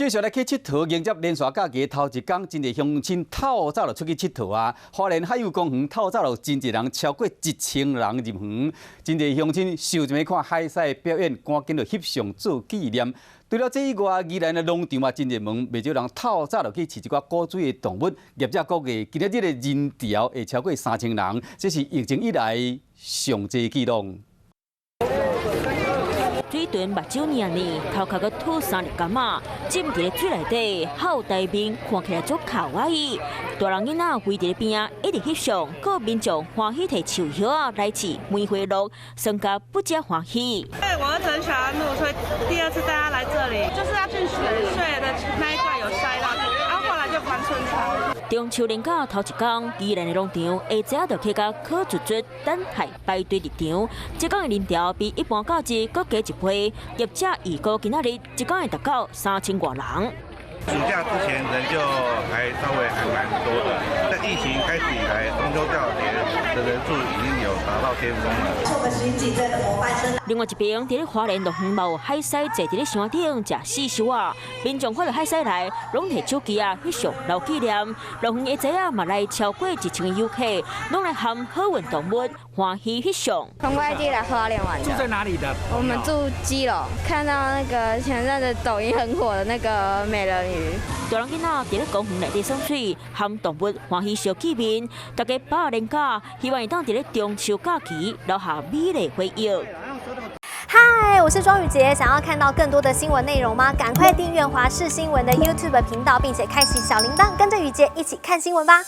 繼續來去𨑨迌，迎接連續假期頭一工，真濟鄉親透早就出去𨑨迌啊！花蓮海洋公園透早就真濟人，超過1000人入園，真濟鄉親想欲看海獅表演，趕緊就翕相做紀念。除了這以外，宜蘭的農場嘛真熱門，袂少人透早就去飼一寡古錐的動物。業者估計今仔日的人潮會超過3000人，這是疫情以來上濟紀錄。水豚目睭爾爾，頭殼閣吐三粒柑仔，浸佇咧水內底，好大面，看起來足可愛。大人囡仔圍佇咧邊仔，一直翕相，閣民眾歡喜提樹葉仔來飼梅花鹿，雙家不只歡喜。對，我兒子很喜歡鹿，所以第二次帶他來這裡，就是要進水水的那一段有摔到，然後後來就蠻順暢。中秋連假頭一工，宜蘭的農場下早就去甲苦卒卒等待排隊入場。這工的人潮比一般假日閣加一倍，業者預估今仔日一工會達到3000外人。暑假之前人就還稍微還蠻多的，在疫情開始以來，中秋佳節的人數已經有達到巔峰了。另外一邊，佇咧花蓮樂園嘛有海獅坐佇咧山頂食四收仔，民眾看著海獅來，攏提手機仔翕相留紀念。樂園下早仔嘛來超過1000個遊客，攏來和好運動物歡喜翕相。從外地來花蓮玩的。住在哪裡的？我們住基隆，看到那個前陣子抖音很火的那個美人魚。大人囡仔佇咧公園內底耍水，和動物歡喜相見面。大家把連假，希望會當佇咧中秋假期留下美麗回憶。嗨，我是莊宇傑，想要看到更多的新聞內容嗎？趕快訂閱華視新聞的 YouTube 頻道，並且開啟小鈴鐺，跟着宇傑一起看新聞吧。